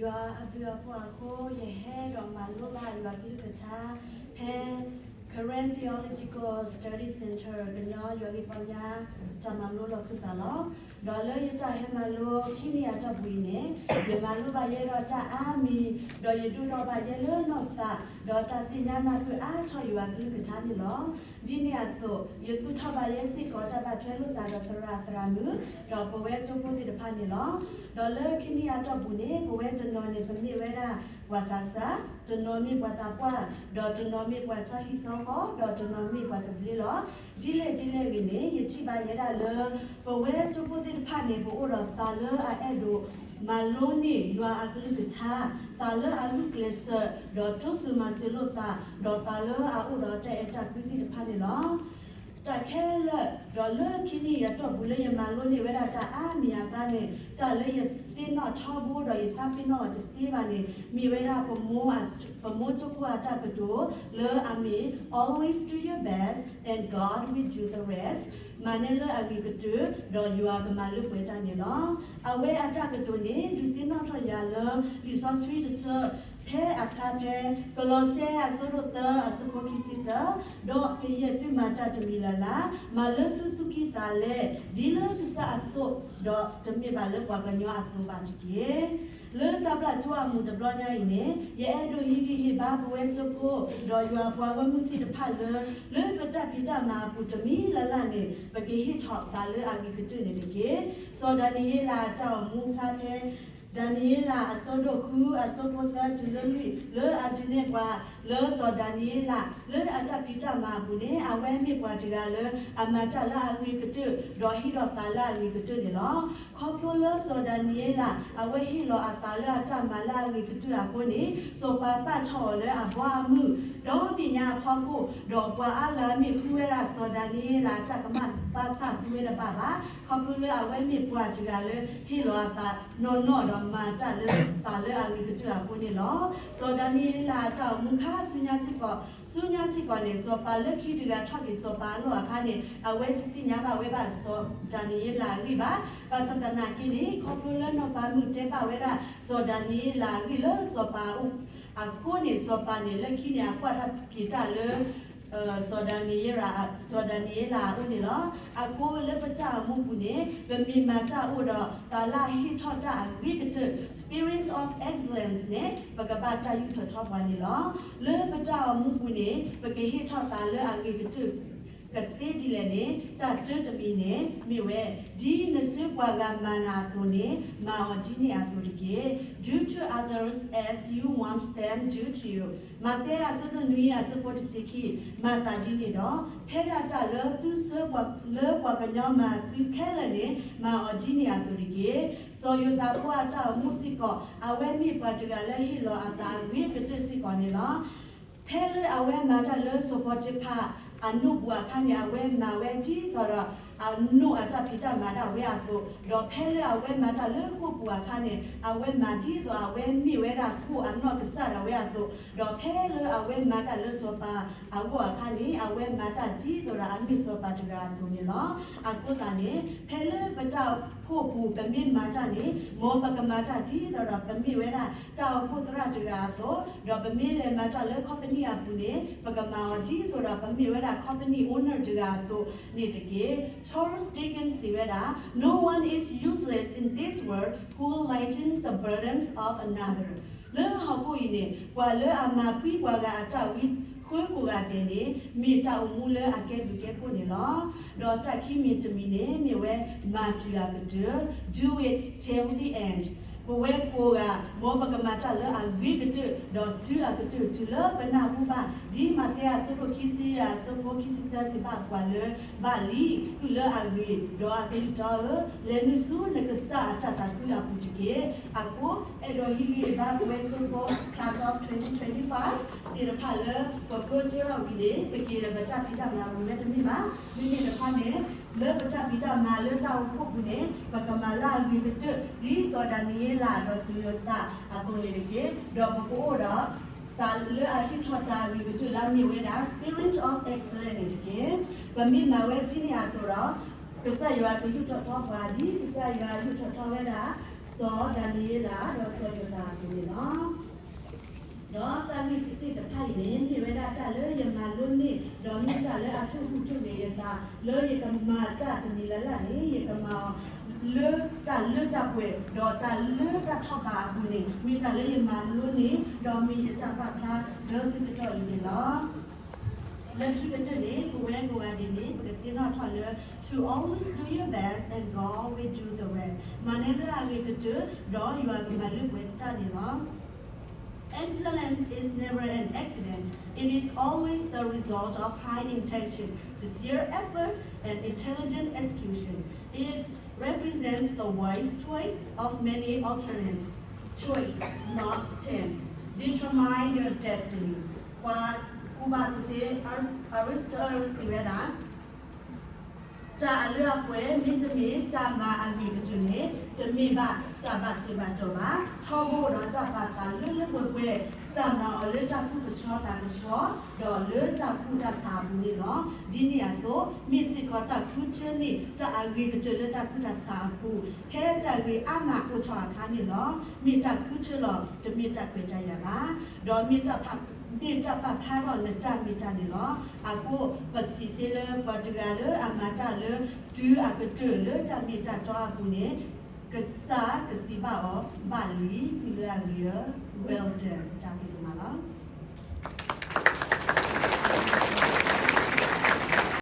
ယွၤအဘျုးအဖှိၣ်အဃိ ယဟဲဒီးမၤလိဘၣ်ယွၤကလုၢ်ကထါ ဖဲ Karen Theological Study Center ကညီယွၤဂ့ၢ်ပီညါ တၢ်မၤလိလီၢ်ခၢၣ်သးလီၤ. ဒီးလၢယတၢ်ဟဲမၤလိခံနံၣ်အတီၢ်ပူၤအံၤန့ၣ် ယမၤလိဘၣ်ယဲဒီးတၢ်အါမံၤ, ဒီးယဒိၣ်ထီၣ်ဘၣ်ယဲလၢနီၢ်သး, ဒီးတၢ်သ့ၣ်ညါနၢ်ပၢၢ်အါထီၣ်ယွၤကလုၢ်ကထါန့ၣ်လီၤ. ဒ်န့ၣ်အသိး ယသူၣ်ထီၣ်ဘၣ်ယဲစ့ၢ်ကီးတၢ်ဘၣ်ထွဲလိာ်သးဒီးသရၣ်သရၣ်မုၣ်, ဒီးပဝဲကၠိဖိသ့ၣ်တဖၣ်န့ၣ်လီၤ. ဒီးလၢခံနံၣ်အတီၢ်ပူၤန့ၣ် ပဝဲတနီၤန့ၣ် ပမ့ၢ်ဝဲဒၣ်ပှၤသးစၢ်, တနီၤမ့ၢ်ပှၤသးပှၢ်, ဒီးတနီၤမ့ၢ်ပှၤစီဟံၣ်စီဃီ, ဒီးတနီၤမ့ၢ်ပှၤသဘျ့လီၤ. ဒ်လဲၣ်ဒ်လဲၣ်ဂ့ၤန့ၣ် ယထံၣ်ဘၣ်ယဲဒၣ်လၢ ပဝဲကၠိဖိသ့ၣ်တဖၣ်န့ၣ် ပအိၣ်ဒီးသးလၢအအဲၣ်ဒိး မၤလိန့ၢ်ယွၤအကလုၢ်ကထါ, သးလၢအဂုာ်ကျဲးစၢး, ဒီးတိစၢၤမၤစၢၤလိာ်သး, ဒီးသးလၢအအိၣ်ဒီးတၢ်အဲၣ်တၢ်ကွံသ့ၣ်တဖၣ်န့ၣ်လီၤ. တၢ်ခဲလၢာ်, ဒီးလၢခံနံၣ်အတီၢ်ပူၤလၢယမၤလိန့ၢ်ဝဲဒၣ်တၢ်အါမံၤအကျါန့ၣ် တၢ်လၢယသ့ၣ်နီၣ်ထီဘိဒီးယသးပ့ၤနီၣ်အီၤတသ့ဘၣ်န့ၣ် မ့ၢ်ဝဲဒၣ်ပမိၢ်, ပမိၢ်ကၠိဖိအတၢ်ကတိၤ လၢအမ့ၢ် Always do your best and God will do the rest. မၤန့ၢ်လၢအဂ့ၤကတၢၢ်, ဒီးယွၤကမၤလၢပှဲၤတၢ်န့ၣ်လီၤ. အဝဲအတၢ်ကတိၤန့ၣ် ဒုးသ့ၣ်နီၣ်ထီၣ်ယၤလၢ လံာ်စီဆှံတဆၢ ဖဲအဖျါဖဲ ကလီးစဲ အဆၢဒိၣ်သၢ အဆၢဖိခံဆံသၢ, ဒီးကယဲၢ်သုမၤတၢ်တမံၤလၢ်လၢ်, မၤလၢသုသူၣ်ကံၢ်သးလဲ, ဒ်လၢကစၢ်အသိး, ဒီးတမ့ၢ်ဘၣ်လၢပှၤကညီအသိးဘၣ်တက့ၢ်. လၢတၢ်ဘျၣ်ကၠိအမူးတဘျီညါအံၤန့ၣ် ယအဲၣ်ဒိးဟ့ၣ်ဂံၢ်ဟ့ၣ်ဘါပဝဲကၠိဖိ ဒီးယွၤပှၤဂီၢ်မုၢ်သ့ၣ်တဖၣ်လၢ လၢပတၢ်ဖံးတၢ်မၤအပူၤတမံၤလၢ်လၢ်န့ၣ် ပကဟ့ၣ်ထီၣ်သးလၢအဂ့ၤကတၢၢ်န့ၣ်တက့ၢ်. စီၤဒၤနံးယ့လးအတၢ်အိၣ်မူဖျါဖဲ ဒၤနံးယ့လးအဆၢဒိၣ်ဃု အဆၢဖိသၢတုၤလၢလွံၢ် လၢအဒုးနဲၣ်ပှၤ လၢစီၤဒၤနံးယ့လး လၢအတၢ်ဖံးတၢ်မၤအပူၤန့ၣ် အဝဲမ့ၢ်ပှၤတဂၤလၢ အမၤတၢ်လၢအဂ့ၤကတၢၢ် ဒီးဟ့ၣ်ထီၣ်သးလၢအဂ့ၤကတၢၢ်န့ၣ်လီၤ. ခီဖျိလၢစီၤဒၤနံးယ့လး အဝဲဟ့ၣ်လီၤအသးလၢအတၢ်မၤလၢအဂ့ၤကတၢၢ်အဃိန့ၣ် စီၤပၤပာ်ထီၣ်အီၤလၢအဘီအမုၢ် ဒီဘ့ၣ်ညါအဖီခိၣ်, ဒီးပှၤအါဂၤမ့ၢ်ဃုဝဲဒၣ်စီၤဒၤနံးယ့လးအတၢ်ကမၣ် ဘၣ်ဆၣ်ဃုဝဲတဘၣ်ဘၣ်. ခီဖျိလၢအဝဲမ့ၢ်ပှၤတဂၤလၢ ဟ့ၣ်လီၤအသးနီၢ်နီၢ်ဒီးမၤတၢ်လၢသးလၢအဂ့ၤကတၢၢ်အဃိန့ၣ်လီၤ. စီၤဒၤနံးယ့လးအတၢ်အိၣ်မူခါဆူညါစ့ၢ်ကီး, ဆူညါစ့ၢ်ကီးန့ၣ် စီၤပၤလၢခံတဂၤထီၣ်က့ၤစီၤပၤအလီၢ်အခါန့ၣ် အဝဲတသ့ၣ်ညါဘၣ်ဝဲဘၣ်စီၤဒၤနံးယ့လးအဂ့ၢ်ဘၣ်. ဘၣ်ဆၣ်သနာ်က့န့ၣ် ခီဖျိလၢနီၢ်ပၤမုၣ်တဲဘၣ်ဝဲဒၣ် စီၤဒၤနံးယ့လးအဂ့ၢ်လၢစီၤပၤအအိၣ်အဃိန့ၣ် စီၤပၤန့ၣ်လၢခံန့ၣ် အကွၢ်ထီၣ်က့ၤတၢ်လၢ စီၤဒၤနံးယ့လး, စီၤဒၤနံးယ့လးအအိၣ်န့ၣ်လီၤ. အဃိလၢပတၢ်အိၣ်မူပူၤန့ၣ် ပမ့ၢ်မၤတၢ်အိၣ်ဒီး သးလၢအဟ့ၣ်ထီၣ်တၢ်အဂ့ၤကတၢၢ် spirit of excellence န့ၣ် ပကဘၣ်တၢ်ယူးထီၣ်ထီပှၤန့ၣ်လီၤ. လၢပတၢ်အိၣ်မူပူၤန့ၣ် ပကဟ့ၣ်ထီၣ်သးလၢအဂ့ၤကတၢၢ် ကသ့ဒ်လဲၣ်န့ၣ် တၢ်တၢတမံၤန့ၣ် မ့ၢ်ဝဲ, ဒ်နစုပှၤဂၤမၤနၤအသိးန့ၣ် မၤအီၤဒ်န့ၣ်အသိးတက့ၢ်. Do to others as you want them do to you. မးသဲအဆၢဒိၣ်နွံအဆၢဖိတဆံခံ, မၤသးဒ်န့ၣ်ဒီး ဖဲဒၣ်တၢ်လၢသုဆှၢပှၤလၢပှၤကညီမၤသုခဲလၢာ်န့ၣ် မၤအီၤဒ်န့ၣ်အသိးတက့ၢ်. စီၤယိၤသးဖိအတၢ်အိၣ်မူစ့ၢ်ကီး အဝဲမ့ၢ်ပှၤတဂၤလၢဟ့ၣ်လီၤအသးအဂ့ၤကတၢၢ်စ့ၢ်ကီးန့ၣ်လီၤ. ဖဲလၢအဝဲမၤတၢ်လၢစီၤပီတ့ဖၤအနိၣ်ပူၤအခါန့ၣ် အဝဲမၤဝဲဒ်သိးဒီး အနိၣ်အတၢ်ဖံးတၢ်မၤဒၣ်ဝဲအသိး, ဒီးဖဲလၢအဝဲမၤတၢ်လၢဃိာ်ပူၤအခါန့ၣ် အဝဲမၤဒ်သိးအဝဲမ့ၢ်ဝဲဒၣ်ဃိာ်အနီၢ်ကစၢ်ဒၣ်ဝဲအသိး, ဒီးဖဲလၢအဝဲမၤတၢ်လၢစီၤပၤအဂီၢ်အခါန့ၣ် အဝဲမၤတၢ်ဒ်သိးဒီးအမ့ၢ်စီၤပၤတဂၤအသိးန့ၣ်လီၤ. အဃိသတးန့ၣ် ဖဲလၢပတၢ်အိၣ်ဖှိၣ်ပူၤ ပမ့ၢ်မၤတၢ်န့ၣ် မ်ပကမၤတၢ်ဒ်သိးဒီးပမ့ၢ်ဝဲဒၣ် တၢ်အိၣ်ဖှိၣ်သရၣ်တဂၤအသိး, ဒီးပမ့ၢ်လဲၤမၤတၢ်လၢ company အပူၤန့ၣ် ပကမၤအီၤဒ်သိးဒီးပမ့ၢ်ဝဲဒၣ် company owner တဂၤအသိးန့ၣ်တက့ၢ်. Charles Dickens စံးဝဲဒၣ်, No one is useless in this world who lighten the burdens of another. လၢဟီၣ်ခိၣ်အံၤန့ၣ် ပှၤလၢအမၤကွံပှၤဂၤအတၢ်ဝံဃၢကိးဂၤဒဲးန့ၣ် မ့ၢ်တၢ်အိၣ်မူလၢအကဲဘျုးကဲဖှိၣ်န့ၣ်လီၤ. ဒီးတၢ်ခံမံၤတမံၤန့ၣ် မ့ၢ်ဝဲမၤတုၤအကတၢၢ်, do it till the end. ပဝဲကိးဂၤ မ်ပကမၤတၢ်လၢအဂ့ၤကတၢၢ် ဒီးတုၤအကတၢၢ်တုၤလၢပနၢ်ဟူဘၣ် ဒ်မးသဲအဆၢဒိၣ်ခံဆံယဲၢ်အဆၢဖိခံဆံသၢစံးဘၣ်ပှၤလၢ ဘၣ်လံ, ကုၢ်လၢအဂ့ၤ, ဒီးအကလုၢ်တီဧၢ, လဲၤနုာ်ဆူနကစၢ်အတၢ်သးခုအပူၤတက့ၢ်. အဃိ အဲၣ်ဒိးဟ့ၣ်ဂံၢ်ဟ့ၣ်ဘါပဝဲကၠိဖိ Class of twenty twenty-five သ့ၣ်တဖၣ်လၢ ပကြၢးကဲထီၣ်ဝံၤန့ၣ် ပက့ၤဒီးပတၢ်ဖံးတၢ်မၤဝံၤဝဲတမ့ၢ်ဘၣ်. မ့မ့ၢ်တခီန့ၣ် လၢပတၢ်ဖံးတၢ်မၤလၢတၢ်အိၣ်ဖှိၣ်ပူၤန့ၣ် ပကမၤလၢအဂ့ၤကတၢၢ် ဒ်စီၤဒၤနံးယ့လးဒီးစီၤယိၤသးအသိးန့ၣ်တက့ၢ်. ဒီးပကအိၣ်ဒီး သးလၢအဟ့ၣ်ထီၣ်တၢ်အဂ့ၤကတၢၢ်လၢအမ့ၢ်ဝဲဒၣ် spirit of excellence န့ၣ်တက့ၢ်. ပမ့ၢ်မၤဝဲဒ်န့ၣ်အသိးဒီး ကစၢ်ယွၤကယူးထီၣ်ထီပှၤ ဒ်ကစၢ်ယွၤယူးထီၣ်ထီဝဲဒၣ် စီၤဒၤနံးယ့လး ဒီးစီၤယိၤသးအပူၤန့ၣ်လီၤ. ဒီးတၢ်ဂ့ၢ်သ့ၣ်တဖၣ်အံၤန့ၣ် မ့ၢ်ဝဲဒၣ်တၢ်လၢယမၤလိန့ၢ် ဒီးမ့ၢ်တၢ်လၢအထူၣ်ဟူးထူၣ်ဂဲၤယသး လၢယကမၤတၢ်တမံၤလၢ်လၢ်န့ၣ် ယကမၤအီၤ လၢတၢ်လၢတၢ်ပှဲၤ ဒီးတၢ်လၢတၢ်ထီၣ်ဘးအပူၤန့ၣ် မ့ၢ်တၢ်လၢယမၤလိန့ၢ် ဒီးမ့ၢ်ယတၢ်ပာ်ဖျါလၢဆၢကတီၢ်အံၤန့ၣ်လီၤ. လၢခံကတၢၢ်န့ၣ် ပဝဲကိးဂၤဒဲးန့ၣ် ပကသ့ၣ်နီၣ်ထီၣ်လၢ to always do your best and God will do the rest မၤနၢၤလၢအဂ့ၤကတၢၢ် ဒီးယွၤကမၤလၢပှဲၤတၢ်န့ၣ်လီၤ. Excellence is never an accident. It is always the result of high intention, sincere effort, and intelligent execution. It represents the wise choice of many alternate choice, not chance. Determine your destiny. ပှၤကူၣ်ဘၣ်ကူၣ်သ့ Aristotle စံးဝဲဒၣ် တၢ်အလၢအပှဲၤ မ့တမ့ၢ်တၢ်မၤအဂ့ၤကတၢၢ်န့ၣ် တမ့ၢ်ဘၣ်တၢ်ဘၣ်စၢၤဘၣ်တီၢ်ဘၣ်. ထီဘိဒီးတၢ်ပာ်သးလၢလၢပှဲၤပှဲၤ တၢ်မၤအီၤလၢတၢ်သူၣ်ကဆှီသးကဆှီ ဒီးလၢတၢ်ကူၣ်တၢ်ဆးအပူၤန့ၣ်လီၤ. ဒ်န့ၣ်အသိး မ့ၢ်စ့ၢ်ကီးတၢ်ဃုထၢန့ၢ် တၢ်အဂ့ၤကတၢၢ်လၢတၢ်ကူၣ်တၢ်ဆးအပူၤ ဖဲတၢ်ဂ့ၤအါမးအိၣ်ထီၣ်အခါန့ၣ်လီၤ. မ့ၢ်တၢ်ဃုထၢလီၤ တမ့ၢ်တၢ်ခွဲးတၢ်ယာ်ဘၣ်. ဒီးမ့ၢ်တၢ်ပာ်ဖျါထီၣ်နတၢ်မ့ၢ်တၢ်န့ၣ်လီၤ. အဃိ ပစံးသ့လၢပှၤတဂၤလၢအမၤတၢ်လၢ တုၤအကတၢၢ်လၢတၢ်မ့ၢ်တၢ်တီအပူၤန့ၣ် ကစၢ်ကစံးဘၣ်အီၤ ဘၣ်လံ ကုၢ်လၢအဂ့ၤဧၢ, well done တၢ်ဖံးတမၤလီၤ.